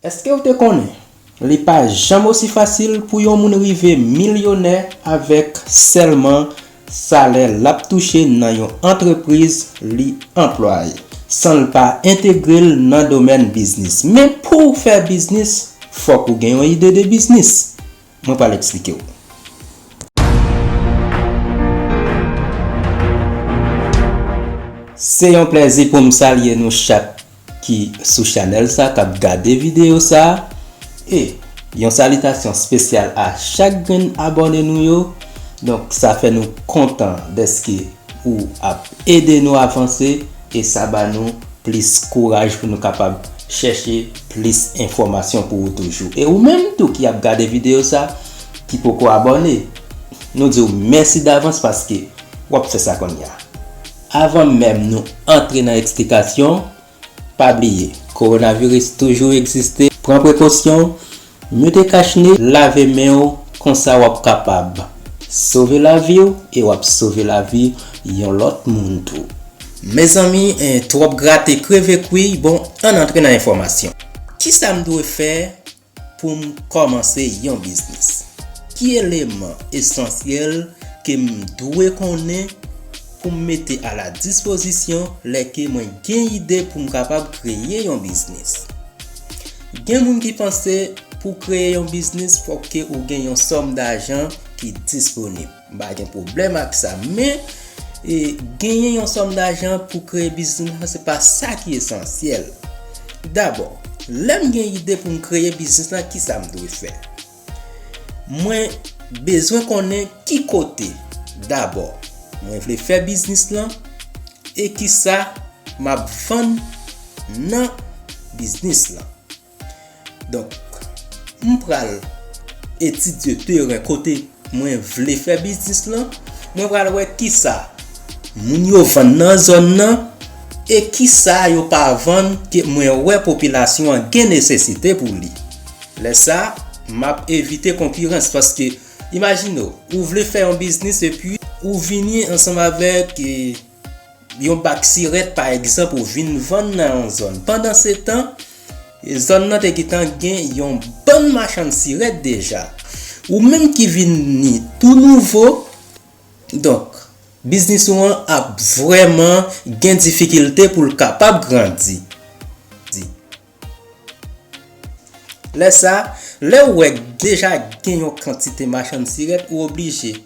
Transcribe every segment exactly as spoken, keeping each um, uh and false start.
Èske w te konnen li pa janm osi fasil pou yon moun rive milyonè avèk sèlman salè l ap touche nan yon antrepriz li anplwaye, san l pa entegre l nan domèn biznis? Men pou w fè biznis, fòk ou gen yon ide de biznis. Mwen pral eksplike w. Se yon plèzi pou m salye nou chak ki sou chanèl sa, k ap gade videyo sa. E yon salitasyon espesyal a chak grenn abòne nou yo. Donk, sa fè nou kontan dèske ou ap ede nou avanse e sa ba nou plis kouraj pou nou kapab chèche plis enfòmasyon pou ou toujou. E ou menm tou ki ap gade videyo sa, ki poko abòne, nou di w mèsi davans paske w ap fè sa kounye a. Avan menm nou antre nan eksplikasyon, pa bliye, kowonaviris toujou egziste. Pran prekosyon, mete kach ne, lave men w, konsa w ap kapab sove lavi w e w ap sove lavi yon lòt moun tou. Mezanmi, eh, twòp grate kreve kwi, bon, ann antre nan enfòmasyon. Kisa m dwe fè pou m kòmanse yon biznis? Ki eleman esansyèl ke m dwe konnen pou m mete a la dispozisyon lè ke mwen gen ide pou m kapab kreye yon biznis? Gen moun ki panse pou kreye yon biznis, fòk ke ou gen yon sòm dajan ki disponib. M pa gen pwoblèm ak sa, men, e, genyen yon sòm dajan pou kreye biznis lan, se pa sa ki esansyèl. Dabò, lè m gen ide pou m kreye biznis lan, kisa m dwe fè? Mwen bezwen konnen ki kote, dabò, mwen vle fè biznis lan e kisa m ap vann nan biznis lan. Donk, m pral etidye teren kote mwen vle fè biznis lan. Mwen pral wè kisa moun yo vann nan zòn nan e kisa yo pa vann ke mwen wè popilasyon an gen nesesite pou li. Lè sa, m ap evite konkirans paske, imajine w, ou vle fè yon biznis epi ou vini ansanm avèk, e, yon bak sirèt, pa egzanp, ou vin vann nan yon zòn. Pandansetan, zòn nan te gentan gen yon bann machann sirèt deja. Ou menm ki vini tou nouvo, donk, biznis ou an ap vrèman gen difikilte pou l kapab grandi. Lè sa, lè w wè deja gen yon kantite machann sirèt, ou oblije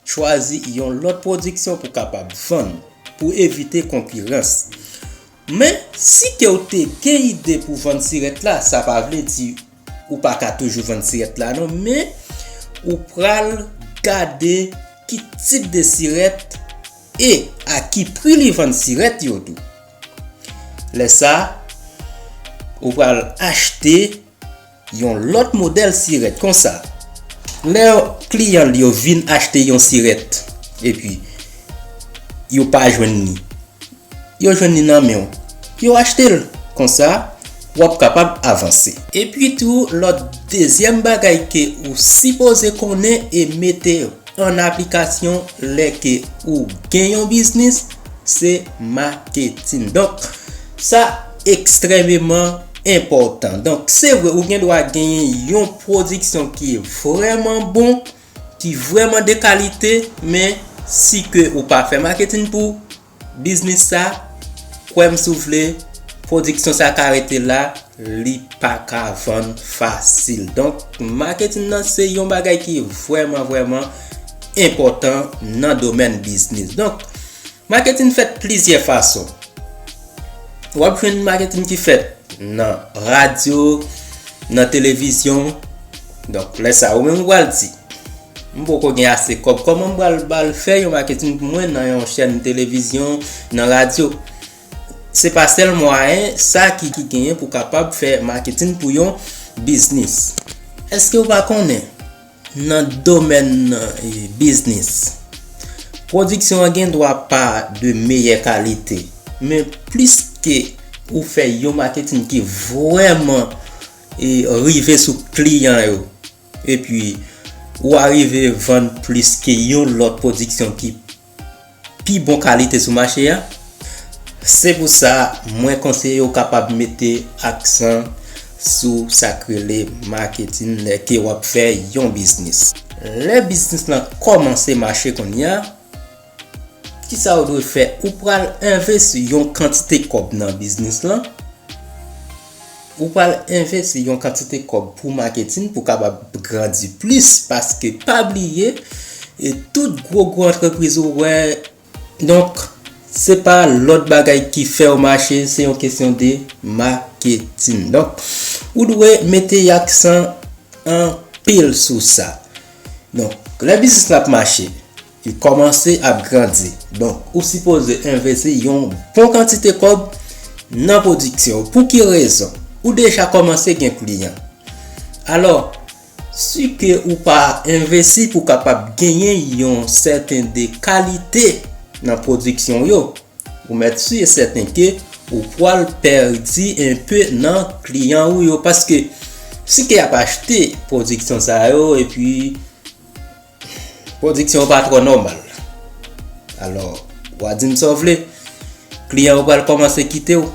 chwazi yon lòt pwodiksyon pou kapab vann, pou evite konkirans. Men, si ke w te gen ide pou vann sirèt la, sa pa vle di ou pa ka toujou vann sirèt la non, men ou pral gade ki tip de sirèt e a ki pri li vann sirèt yo tou. Lè sa, ou pral achte yon lòt modèl sirèt konsa. Lè kliyan li yo vin achte yon sirèt, epi yo pa jwenn li, yo jwenn li nan men w, yo achte l. Konsa, w ap kapab avanse. Epi tou, lòt dezyèm bagay ke ou sipoze konnen e mete an aplikasyon lè ke ou gen yon biznis, se maketin. Donk, sa ekstrèmeman enpòtan. Donk, se vre, ou gen dwa genyen yon pwodiksyon ki vrèman bon, ki vrèman de kalite, men si ke ou pa fè maketin pou biznis sa, kwè m si w vle, pwodiksyon sa ka rete la, li pa ka vann fasil. Donk, maketin nan se yon bagay ki vrèman, vrèman enpòtan nan domèn biznis. Donk, maketin fèt plizyè fason. W ap jwenn maketin ki fèt nan radyo, nan televizyon. Donk, lè sa, ou menm ou pral di, "M poko gen ase kòb, kòman m pral, pral fè yon maketin pou mwen nan yon chèn televizyon, nan radyo?" Se pa sèl mwayen sa ki, ki genyen pou kapab fè maketin pou yon biznis. Èske w pa konnen nan domèn, e, biznis, pwodiksyon an gen dwa pa de meyè kalite, men plis ke ou fè yon maketin ki vrèman, e, rive sou kliyan yo, epi ou arive vann plis ke yon lòt pwodiksyon ki pi bon kalite sou mache a. Se pou sa, mwen konseye w kapab mete aksan sou sa k rele maketin lè ke w ap fè yon biznis. Lè biznis lan kòmanse mache kounye a, kisa ou dwe fè? Ou pral envesti yon kantite kòb nan biznis lan. Ou pral envesti yon kantite kòb pou maketin, pou kapab grandi plis, paske pa bliye, e tout gwo gwo antrepriz ou wè, donk, se pa lòt bagay ki fè yo mache, se yon kesyon de maketin. Donk, ou dwe mete aksan anpil sou sa. Donk, lè biznis la ap mache, li kòmanse ap grandi. Donk, ou sipoze envesti yon bon kantite kòb nan pwodiksyon. Pou ki rezon? Ou deja kòmanse gen kliyan. Alò, si ke ou pa envesti pou kapab genyen yon sèten de kalite nan pwodiksyon yo, ou mèt si e sèten ke ou pral pèdi enpe nan kliyan ou yo, paske si ke y ap achte pwodiksyon sa yo, epi pwodiksyon yo pa twò nòmal. Alò, w a di m sa w vle, kliyan yo pral kòmanse kite w.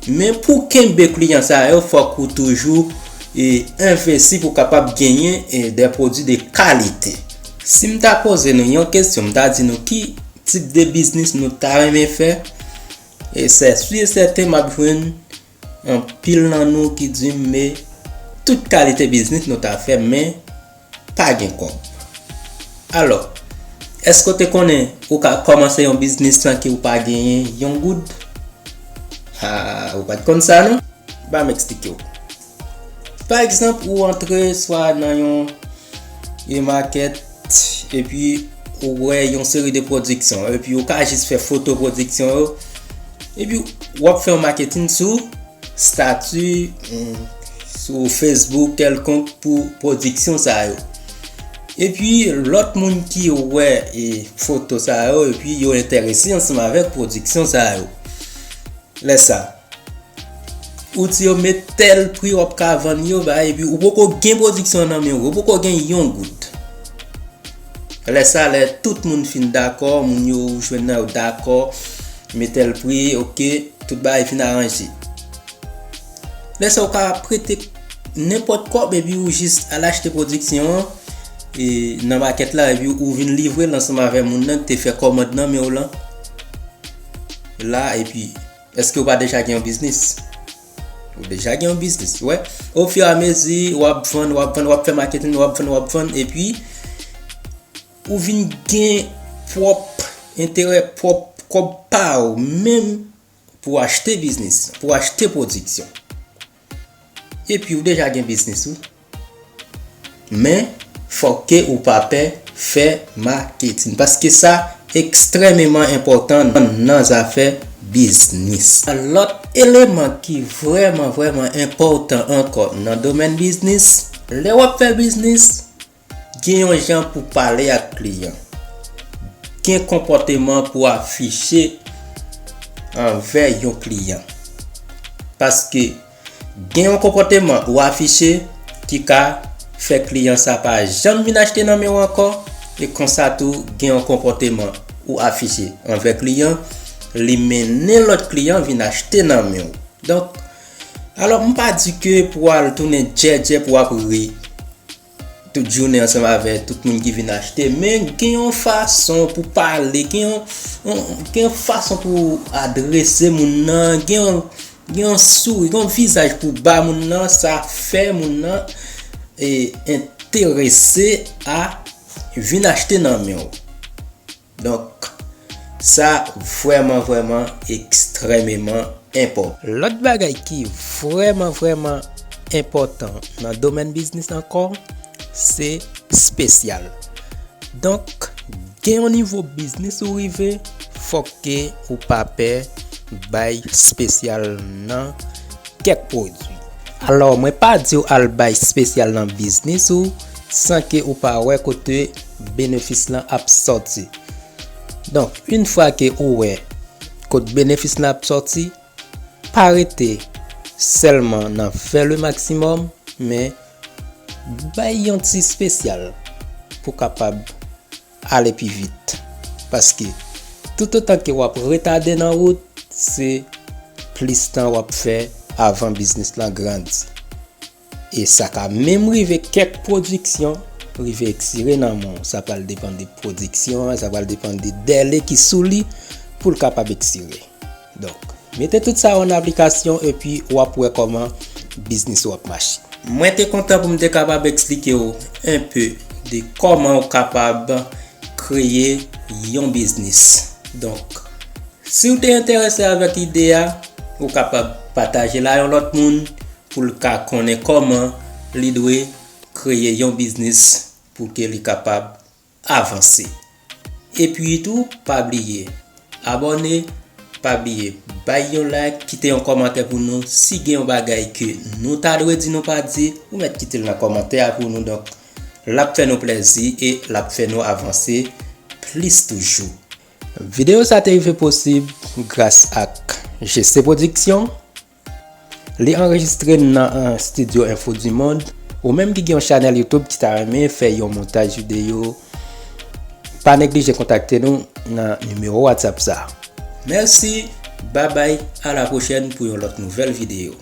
Men pou kenbe kliyan sa yo, fòk ou toujou e, envesti pou kapab genyen e, de pwodui de kalite. Si m ta poze nou yon kesyon, m ta di nou ki tip de biznis nou ta renmen fè, e se si e sèten m ap jwenn anpil nan nou ki di m, men tout kalite biznis nou ta fè, men pa gen kòb. Alò, èske w te konnen ou ka kòmanse yon biznis san ke ou pa genyen yon goud? Ha, ou pa t konn sa, non? Ban m eksplike w. Pa egzanp, ou antre swa nan yon e market, epi ou wè yon seri de pwodiksyon, epi ou ka jis fè foto pwodiksyon yo, epi w ap fè yon maketin sou stati, mm, sou Facebook kèlkonk pou pwodiksyon sa yo. Epi lòt moun ki wè e foto sa yo, epi yo enterese ansanm avèk pwodiksyon sa yo. Lè sa, ou di yo met tèl pri w ap ka vann yo, bay, epi ou poko gen pwodiksyon nan men w, ou poko gen yon goud. Lè sa, lè tout moun fin dakò, moun yo ou jwenn nan yo dakò, met tèl pri, oke, tout bagay fin aranje. Lè sa, ou ka prete nenpòt kòb, epi ou jis al achte pwodiksyon an, e, nan makèt la, epi ou vin livre l ansanm avè moun nan ki te fè kòmand nan men w lan. La, epi, èske ou pa deja gen yon biznis? Ou deja gen yon biznis, wè. Ofiramezi, w ap vann, w ap vann, w ap fè maketin, w ap vann, w ap vann, epi ou vin gen pwòp enterè, pwòp kòb pa w menm pou achte biznis, pou achte pwodiksyon. Epi ou deja gen biznis ou. Men, fòk ke ou pa pè fè maketin, paske sa ekstrèmeman enpòtan nan zafè biznis. Lòt eleman ki vrèman, vrèman enpòtan ankò nan domèn biznis, lè w ap fè biznis, gen yon jan pou pale ak kliyan. Gen konpòteman pou afiche anvè yon kliyan. Paske gen yon konpòteman ou afiche ki ka fè kliyan sa pa janm vin achte nan men w ankò, e konsa tou gen yon konpòteman ou afiche anvè kliyan, li mennen lòt kliyan vin achte nan men w. Donk, alò m pa di ke pou w al tounen djèdjè pou w ap ri tout jounen ansanm avè tout moun ki vin achte, men gen yon fason pou pale, gen yon, yon, gen yon fason pou adrese moun nan, gen yon, gen yon souri, gen yon vizaj pou ba moun nan, sa fè moun nan e enterese a vin achte nan men w. Donk, sa vrèman, vrèman ekstrèmeman enpòtan. Lòt bagay ki vrèman, vrèman enpòtan nan domèn biznis ankò, se espesyal. Donk, gen yon nivo biznis ou rive, fòk ke ou pa pè bay espesyal nan kèk pwodui. Alò, mwen pa di w al bay espesyal nan biznis ou san ke ou pa wè kote benefis lan ap sòti. Donk, yon fwa ke ou wè kot benefis lan ap sòti, pa rete sèlman nan fè le maksimòm, men bay yon ti espesyal pou kapab ale pi vit. Paske toutotan ke w ap retade nan wout, se plis tan w ap fè avan biznis lan grandi. E sa ka menm rive kèk pwodiksyon rive ekspire nan men w. Sa pral depann de pwodiksyon an, sa pral depann de dèle ki sou li pou l kapab ekspire. Donk, mete tout sa yo an aplikasyon epi w ap wè kòman biznis ou ap mache. Mwen te kontan pou m te kapab eksplike w enpe de kòman w kapab kreye yon biznis. Donk, si w te enterese avèk ide a, ou kapab pataje l a yon lòt moun pou l ka konnen kòman li dwe kreye yon biznis pou ke li kapab avanse. Epi tou, pa bliye abòne, pa bliye bay yon like, kite yon kòmantè pou nou. Si gen yon bagay ke nou ta dwe di nou pa di, ou mèt kite l nan kòmantè a pou nou. Donk, l ap fè nou plèzi e l ap fè nou avanse plis toujou. Videyo sa te rive posib gras ak G C Production. Li anrejistre nan an Studio Info du Monde. Ou menm ki gen yon chanèl YouTube ki ta renmen fè yon montaj videyo, pa neglije kontakte nou nan nimewo WhatsApp sa. Mèsi, babay, a la pwochèn pou yon lòt nouvèl videyo.